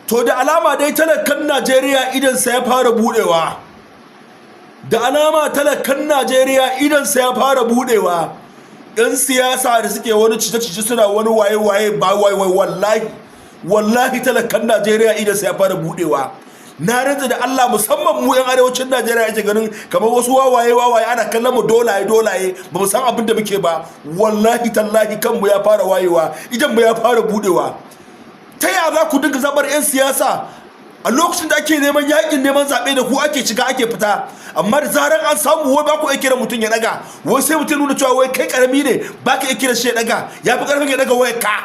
To, da alama dai talakan Najeriya idansa ya fara budewa. Da alama talakan Najeriya idansa ya fara budewa. Yan siyasa da suke wani cice-cice, suna wani waye-waye, ba waye, wallahi wallahi talakan Najeriya idansa ya fara budewa. Na rantsa da Allah, musamman mu yan arewacin Najeriya ake ganin kamar wasu wawaye wawaye, ana kallon mu dolaye dolaye, ba mu san abin da muke ba. Wallahi tallahi kanmu ya fara wayewa, idan mu ya fara budewa. Ta ya za ku dinga zabar 'yan siyasa a lokacin da ake neman yakin neman zaɓe, da ku ake shiga ake fita, amma da zarar an samu, wai ba ku iya kiran mutum ya daga? Wai sai mutum nuna cewa wai kai karami ne, ba ka iya kiran shi ya daga, ya fi karfin ya daga wayar ka,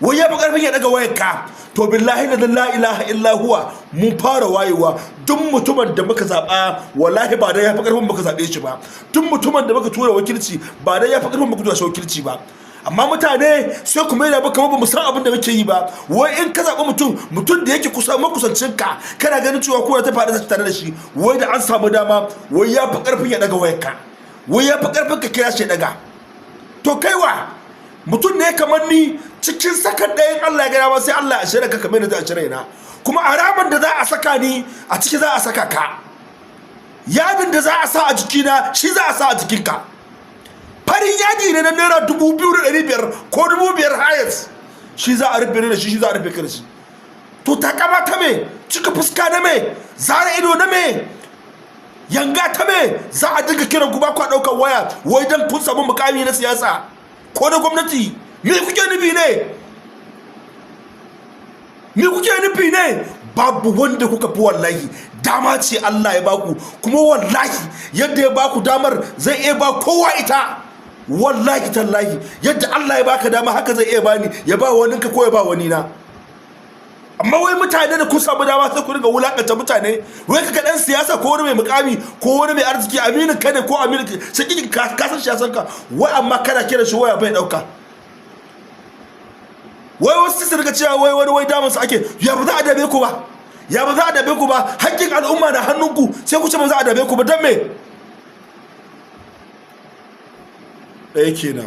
wai ya fi karfin ya daga wayar ka. To, billahi da la ilaha illa huwa, mun fara wayewa. Duk mutumin da muka zaɓa, wallahi ba da ya fi karfin muka zaɓe shi ba. Duk mutumin da muka tura wakilci, ba da ya fi karfin muka tura shi wakilci ba. Amma mutane sai kuma yana ba kamar ba mu san abin da muke yi ba. Wai in ka zaɓi mutum, mutum da yake kusa, makusancin ka, kana ganin cewa kowa ta faɗi tare da shi, wai da an samu dama, wai ya fi ƙarfin ya ɗaga wayarka, wai ya fi ƙarfin ka kira shi ya ɗaga. To kaiwa mutum ne kamar ni, cikin sakan ɗayan Allah ya gaya ba, sai Allah ya shirya ka kamar da zai shirya na. Kuma a ramin da za a saka ni a ciki za a saka ka, yadin da za a sa a jikina shi za a sa a jikinka. Farin yadi ne na ₦2,500 ko 5,000 highest, shi za a rufe ne da shi, shi za a rufe ka da shi. To, takama ta me? Cika fuska na me? Zara ido na me? Yanga ta me? Za a dinga kiran ku ba ku ɗaukar waya, wai dan kun samu mukami na siyasa ko na gwamnati. Me kuke nufi ne? Me kuke nufi ne? Babu wanda kuka fi, wallahi. Dama ce Allah ya baku, kuma wallahi yadda ya baku damar zai iya ba kowa ita. Wallahi tallahi, yadda Allah ya baka dama, haka zai iya bani, ya ba wani ka ko ya ba wani na. Amma wai mutane da kun samu dama, sai ku dinga wulakanta mutane. Wai kaga dan siyasa ko wani mai mukami ko wani mai arziki, aminin ka ne ko aminin ka sai kike ka san shi, san ka, wai amma kana kira shi waya bai dauka. Wai wasu su riga cewa wai wani wai damun su ake. Ya ba za a dame ku ba? Ya ba za a dame ku ba? Hakkin al'umma na hannunku, sai ku ce ba za a dame ku ba? Dan me? Ɗaya kenan.